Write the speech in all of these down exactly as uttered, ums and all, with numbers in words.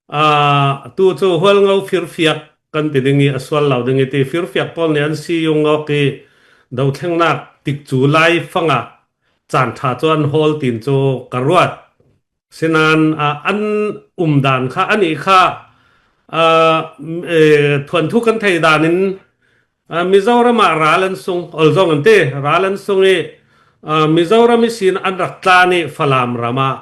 Aa, tu cu Hualngo firfiak kan ti ding i a sual lo ding i ti, firfiak pawl nih an si ung awk i, dothlengnak tikcu lai fangah caan ṭha cu an hawl tin cu ka ruat. Sinain, aa, an umdan kha, anih kha, aa, e, thuanthu kan theih dan in, aa, Mizoram ah ral an sung, Olzong an ti, ral an sung i, aa, Mizoram ihsin an rak tlan i Falam ram ah,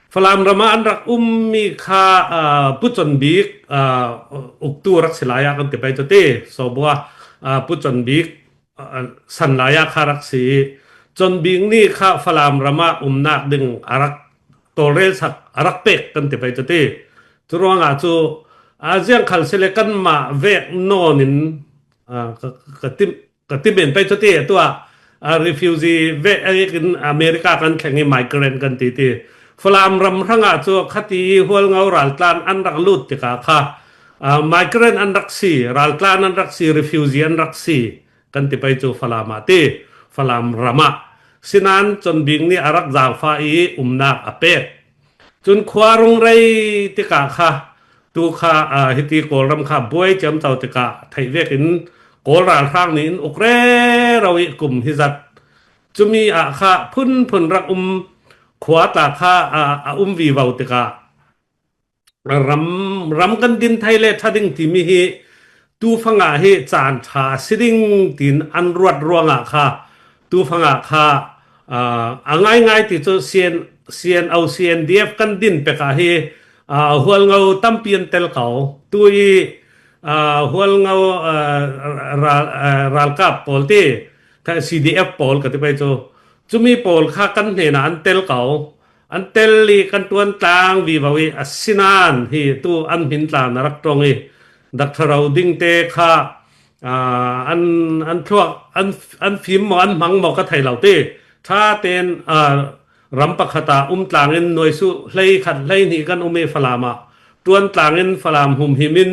Falam ram ah an rak ummi kha, aa, Pu Con Bik, aa, uktu rak si lai ah kan ti pei cu ti, Sawbua, aa, Pu Con Bik, aa, san lai ah kha rak si i, Con Bik nih kha Falam ram ah umnak ding a rak tawlrel sak, a rak pek kan ti pei cu ti. Cu ruangah cu, aa, ziangkhal si le kanmah vek nawn in, aa, ka, ka tim, ka ti men pei cu ti, tuah, aa, refugee vek in America kan thleng i migrant kan ti ti. Falam ram hrangah cu khati i Hualngo raltlan an rak lut tikah kha, aa, migrant an rak si, raltlan an rak si, refugee an rak si kan ti pei cu Falam ah ti, Falam ram ah. Sinain Con Bik nih a rak zaangfah i umnak a pek. Cun khua rung rei tikah kha, tu kha, aa, hiti Kawlram kha buai ciamco tikah theih vekin Kawl ralhrang nih in uk rero i kum hi zat. Cumi ah kha phunphun rak um khua tla kha, aa, a um vivo tikah ram, ram kan din thei le ṭha ding timi hi tu fangah hi caan ṭha a si ding tiin an ruat ruangah kha, tu fangah kha, aa, a ngaingai ti cu C N, C N O, C N D F kan din pek ah hi, aa, Hualngo tampi an tel ko. Tu i, aa, Hualngo, aa, ral, aa, ralkap pawl ti, kha C D F pawl ka ti pei cu, cumi pawl kha kan hnenah an tel ko. An tel i kan ṭuan tlang vivo i, asinain hi tu an hmin tla na rak ṭong i, Doctor Ro Ding te kha, aa, an, an thluak, an, an fim maw, an hmang maw ka thei lo ti. Ṭha tein, aa, ram pakhat ah um tlang in nuai suh hleikhat hleihnih kan um i Falam ah ṭuan tlang in Falam humhim in,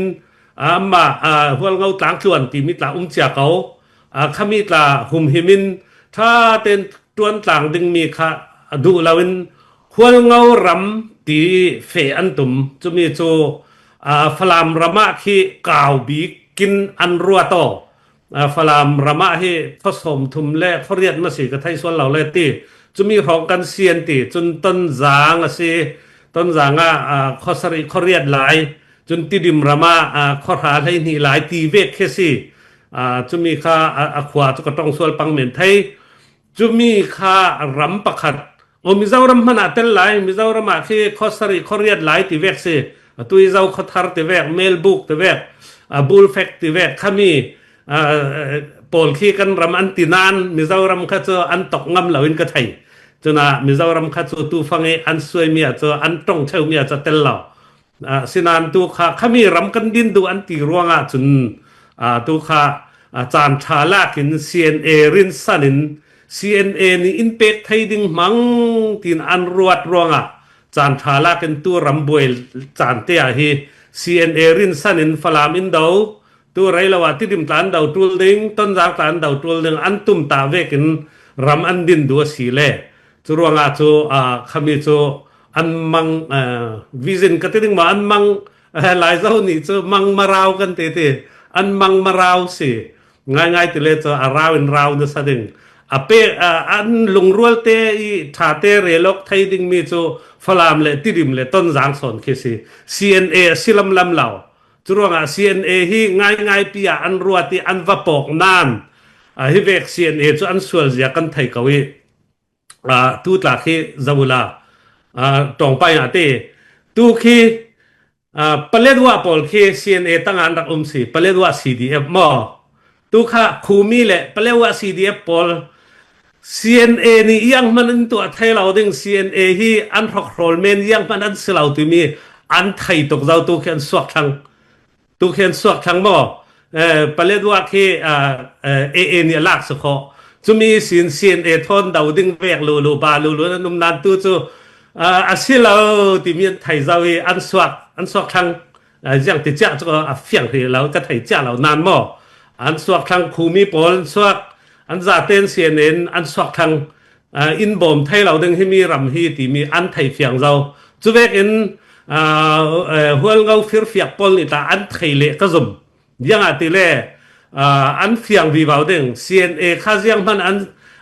aa, amah, aa, Hualngo tlang tluan timi tla um cia ko. Aa, khami tla humhim in ṭha tein ṭuan tlang dingmi kha a duh lo in Hualngo ram ti feh an tum. Cumi cu, aa, Falam ram ah khi kau bik in an ruat aw. Aa, Falam ram ah hi khuasawm thum le khuariat maw si ka thei sual lo le ti. Cumi hrawng kan si an ti. Cun Tonzang a si. Tonzang ah, aa, khuasarih khuariat lai. Cun Tidim ram ah, aa, khuahra hleihnih lai ti vek khi si. Aa, cumi kha a, a khua cu ka ṭong sual pang men thei. Cumi kha ram pakhat. O, Mizoram hmanh ah tel lai, Mizoram ah khi khuasarih khuariat lai ti vek si. Atu i Zo khuathar ti vek, Melbuk ti vek, aa, Bulfek ti vek, khami, aa, pawl khi kan ram an ti nain Mizoram kha cu an tok ngam lo in ka thei. Cun ah Mizoram kha cu tu fang i an suaimi ah cu an ṭong cheumi ah cu a tel lo. Aa, sinain tu kha khami ram kan din duh an ti ruangah cun, aa, tu kha, aa, caan ṭha lak in C N A rinsan in C N A nih in pek thei ding hmang tiin an ruat ruangah caan ṭha lak in tu ram buai caan te ah hi C N A rinsan in Falam in do, tu rei lo ah Tidim tla an do ṭul ding, Tonzang tla an do ṭul ding, an tum ta vekin ram an din duh a si le. Cu ruangah cu, aa, khami cu an mang, aa, vision ka ti ding maw, an mang, aa, Laizo nih cu mang marau kan ti ti, an mang marau si. Ngaingai ti le cu a rau in rau nasa ding. A pe, aa, an lungrual te i ṭha te relawk thei dingmi cu Falam le Tidim le Tonzang sawn khi si. C N A a si lamlam lo. Cu ruangah C N A hi ngaingaipi ah an ruat i an va pawk nain, aa, hi vek C N A cu an sual zia kan thei ko i, aa, tu tla khi zoh uhla, aa, ṭawngpai ah ti. Tu khi, aa, Paletwa pawl khi C N A tang ah an rak um si, Paletwa C D F maw? Tu kha Khumi le Paletwa C D F pawl C N A nih iang hman an tuah thei lo ding, C N A hi an hrawkhrawl men iang hman an si lo timi an thei tuk zo, tu khi an suak thlang. Tu khi an suak thlang maw? Eh, Paletwa khi, ah, eh, A A nih a lak si khawh. Cumi sin C N A thawn do ding vek lulu, ba lulu an um nain tu cu, ah, a si lo timi an thei zo i an suak, an suak thlang. Ah, ziang ti ciah cu a fiang hrih lo, ka thei ciah lo nain maw? An suak thlang, Khumi pawl an suak, an zaten C N A in an suak thlang. Ah, in bawm thei lo ding himi ram hi timi an thei fiang zo. Cu vekin, aa, eh, Hualngo firfiak pawl nih tla an thei leh ka zum. Ziangahtile, aa, an fiang vivo ding. C N A kha zianghman an,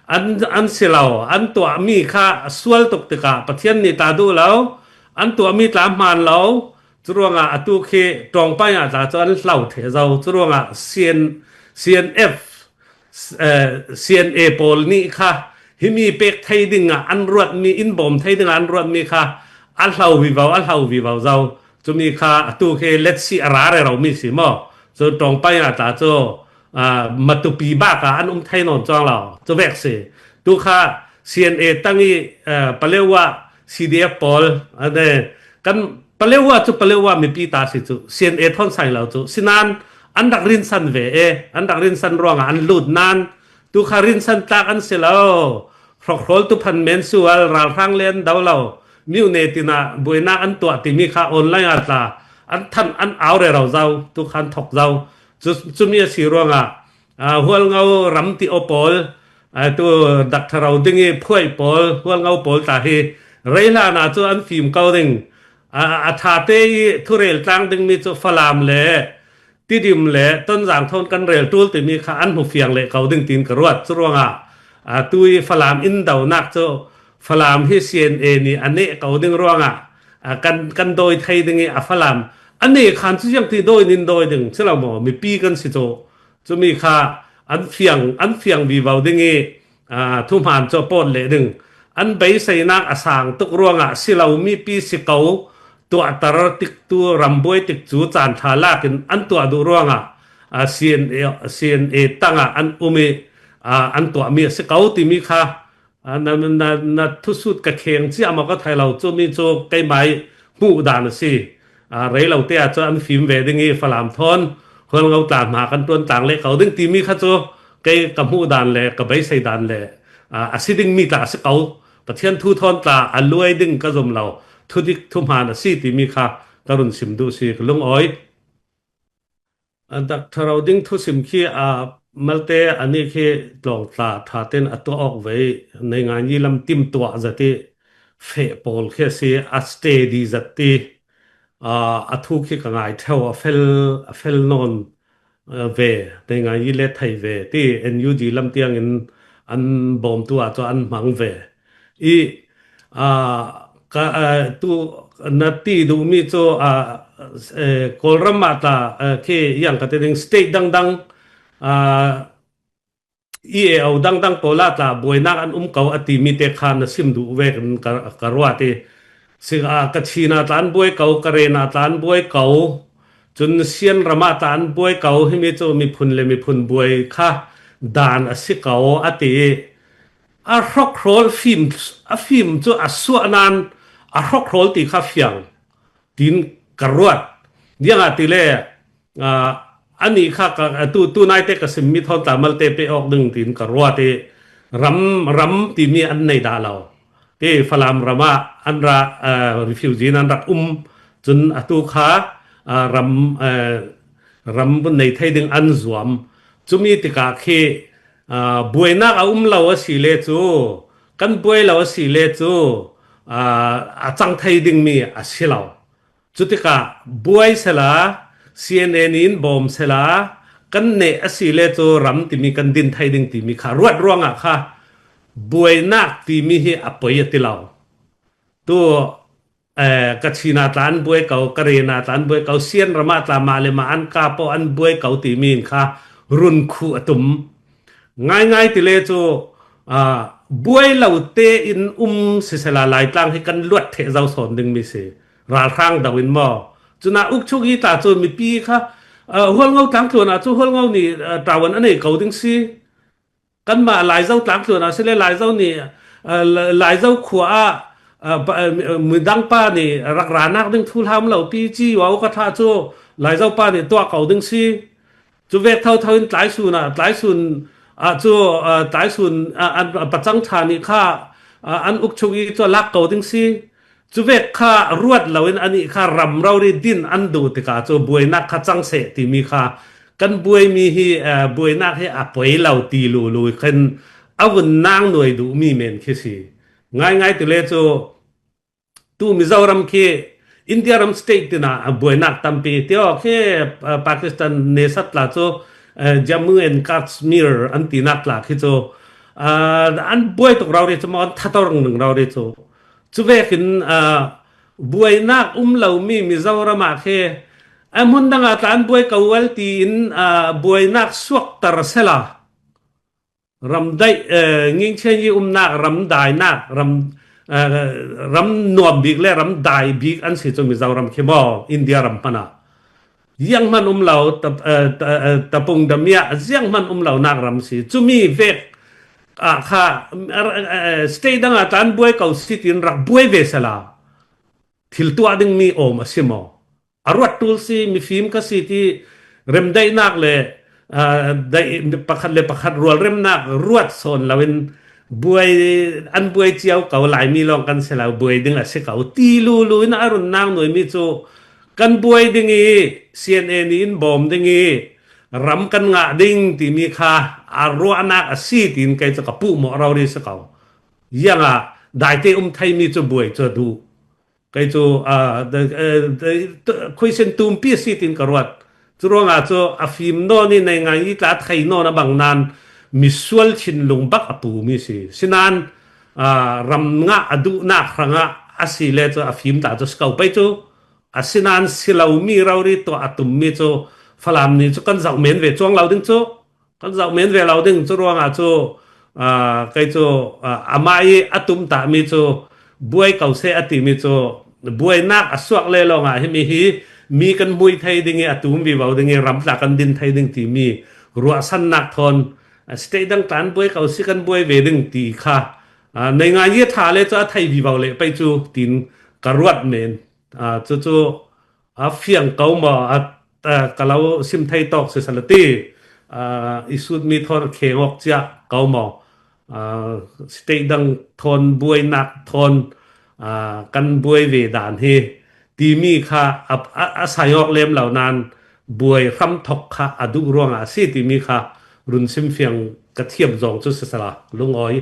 an, an si lo, an tuahmi kha a sual tuk tikah Pathian nih tla duh lo, an tuahmi tla hmaan lo. Curuangah atu khi Tawngpai ah tla cu an hlo theh zo. Curuangah C N, C N F, eh, C N A pawl nih kha himi pek thei dingah an ruatmi, in bawm thei dingah an ruatmi kha a hlo vivo, a hlo vivo zo. Cumi kha atu khi letsi a ra rero mi si maw? Cu Tawngpai ah tla cu, ah, matupi bak ah an um thei nawn cuang lo. Cu vek si. Tu kha C N A tang i, eh, Paletwa C D F pawl, ane, kan Paletwa cu Paletwa mipi ta si cu, C N A thawn sai lo cu. Sinan an rak rinsan ve e, an rak rinsan ruangah an lut nan, tu kha rinsan tlak an si lo. Hrokhrawl tu phan men sual, ralhrang le an do lo. Miu ne tinah buainak an tuah timi kha online ah tla an than an au rero zo, tu khan thok zo. Cu, cumi a si ruangah, aa, Hualngo ram ti aw pawl, aa, tu Doctor Ro ding i phuai pawl, Hualngo pawl tla hi rei hlan ah cu an fim ko ding. Aa, a ṭhate i thurel tlang dingmi cu Falam le Tidim le Tonzang thawn kan rel ṭul timi kha an hmu fiang leh ko ding tiin ka ruat. Curuangah, aa, tu i Falam in donak cu Falam hi C N A nih a neh ko ding ruangah, aa, kan, kan dawi thei ding i a Falam a neh khan cu ziangti dawi nin dawi ding si lo maw? Mipi kan si cu. Cumi kha an fiang, an fiang vivo ding i, aa, thuhmaan cu a pawt leh ding. An beiseinak a sang tuk ruangah si lo mipi si ko, tuahter tik tu rambuai tik cu caan ṭha lak in an tuah duh ruangah, aa, C N A, C N A tangah an um i, aa, an tuahmi a si ko timi kha, aa, na, na, na thusut ka kheng cia maw ka thei lo, cumi cu keimah i hmuh dan a si. Aa, rei lo te ah cu an fim ve ding i Falam thawn Hualngo tla hna kan ṭuan tlang leh ko ding timi kha cu kei ka hmuh dan le ka beisei dan le, aa, a si dingmi tla a si ko. Pathian thu thawn tla a luai ding ka zum lo. Thudik thuhmaan a si timi kha ka run sim duh si ka lungawi. Aa, Doctor Ro ding thusim khi, aa, malte anih khi tlawng tla ṭha tein a tuah awk ve. Neingayi lam timtuah zat i feh pawl khi a si, a steady zat ti, aa, a thu khi ka ngai ṭheo, a fel, a fel nawn, aa, ve, neingayi le thei ve ti N U G lam tiangin an bawmtu ah cu an hmang ve. I, aa, ka, aa, tu na ti duhmi cu, aa, eh, Kawlram ah tla, aa, khi yang ka ti ding state dangdang, aa, E A O dangdang pawl ah tla buainak an um ko a timi te kha na sim duh vekin ka, ka ruat i, si, aa, Kachin ah tla an buai ko, Karen ah tla an buai ko, cun Sian ram ah tla an buai ko, himi cu miphun le miphun buai kha dan a si ko a ti i, a hrokhrawl fim, a fim cu a suah nan a hrokhrawl ti kha fiang tiin ka ruat. Ziangahtile, aa, anih kha ka, tu, tu naite ka simmi thawn tla malte pe awk ding tiin ka ruat i ram, ram timi an nei dah lo. Ti Falam ram ah an ra, aa, refugee in an rak um, cun atu kha, aa, ram, aa, ram nei thei ding an zuam. Cumi tikah khi, aa, buainak a um lo a si le cu, kan buai lo a si le cu, aa, a cang thei dingmi a si lo. Cutikah buai sela, C N A nih in bawm sela, kan neh a si le cu ram timi kan din thei ding timi kha ruat ruangah kha buainak timi hi a poi a ti lo. Tu, eh, Kachin ah tla an buai ko, Karen ah tla an buai ko, Sian ram ah tla mah le mah an kap aw, an buai ko timi in kha run khuh a tum. Ngaingai ti le cu, aa, buai lo tein um sisela, Laitlang hi kan luat theh zo sawn dingmi si. Ralhrang do in maw? Cun ah ukchuk i tla cu mipi kha, aa, Hualngo tlang tluan ah cu Hualngo nih, aa, tawan a nei ko ding si. Kanmah Laizo tlang tluan ah si le Laizo nih, aa, La-, Laizo khua ah, aa, pa, aa, midang pa nih rak ranak ding thuhla um lo pi ci, Wau ka ṭha cu Laizo pa nih tuah ko ding si. Cu vek thotho in tlaisun ah, tlaisun ah cu, aa, tlaisun, aa, an, aa, pacang ṭha nih kha, aa, an ukchuk i cu a lak ko ding si. Cu vek kha ruat loin anih kha ram rori din an duh tikah cu buainak kha cang seh timi kha kan buaimi hi, aa, buainak hi a poi lo ti lulu khin a vun nang nuai duhmi men khi si. Ngaingai ti le cu tu Mizoram khi India ram state tina a buainak tampi ti aw khi, ah, Pakistan nesat tla cu, eh, Jammu and Kashmir an tinak tla khi cu, ah, an buai tuk rori cu maw, an thator ringring rori cu. Cuvekin, ah, buainak um lomi Mizoram ah khi, a hmun dang ah tla an buai ko val tiin, ah, buainak suakter sela. Ram daih, eh, ngingchian i umnak, ram dainak, ram, eh, ram nuam bik le ram dai bik an si cu Mizoram khi maw, India ram hmanh ah. Zianghman um lo, ta-, eh, ta-, eh, tapung damiah zianghman um lonak ram si. Cumi vek ah kha, eh, eh, state dang ah tla an buai ko si tiin rak buai ve sela. Thil tuah dingmi awm a si maw? A ruat tul si, mifim ka si ti remdaihnak le, ah, daih, pakhat le pakhat rualremnak ruat sawn loin buai, an buai cio ko, Laimi lawng kan si lo, buai ding a si ko ti lulu in a runnak nuaimi cu kan buai ding i C N A nih in bawm ding i ram kan ngah ding timi kha a ruahnak a si tiin kei cu ka puhmawh rori si ko. Ziangah daite um theimi cu buai cu a duh. Kei cu, ah, the, eh, the, the, khuisin tumpi a si tiin ka ruat. Curuangah cu a fim nawn i naingan i tla thei nawn a bang nain misual thinlung bak a pumi si. Sinain, ah, ram ngah a duhnak hrangah a si le cu a fim ta cu si ko pei cu. Asinain si lomi rori tuah a tummi cu Falam nih cu kan zoh men ve cuang lo ding cu. Kan zoh men ve lo ding cu ruangah cu, aa, kei cu, aa, amah i a tumtahmi cu buai ko seh a timi cu buainak a suak le lawngah himi hi mi kan hmui thei ding i a tum vivo ding i ram tla kan din thei ding timi ruahsannak thawn, aa, state dang tla an buai ko si kan buai ve ding ti kha, aa, naingan i a ṭha le cu a thei vivo le pei cu tiin ka ruat men. Aa, cucu a fiang ko maw, a, a, ka lo sim thei tawk sisala ti, aa, i sutmi thawn a kheng awk cia ko maw, aa, state dang thawn buainak thawn, aa, kan buai ve dan hi timi kha a, a, a sai awk lem lo nain buai hram thok kha a duh ruangah a si timi kha run sim fiang ka thiam zong cu sisala lungawi.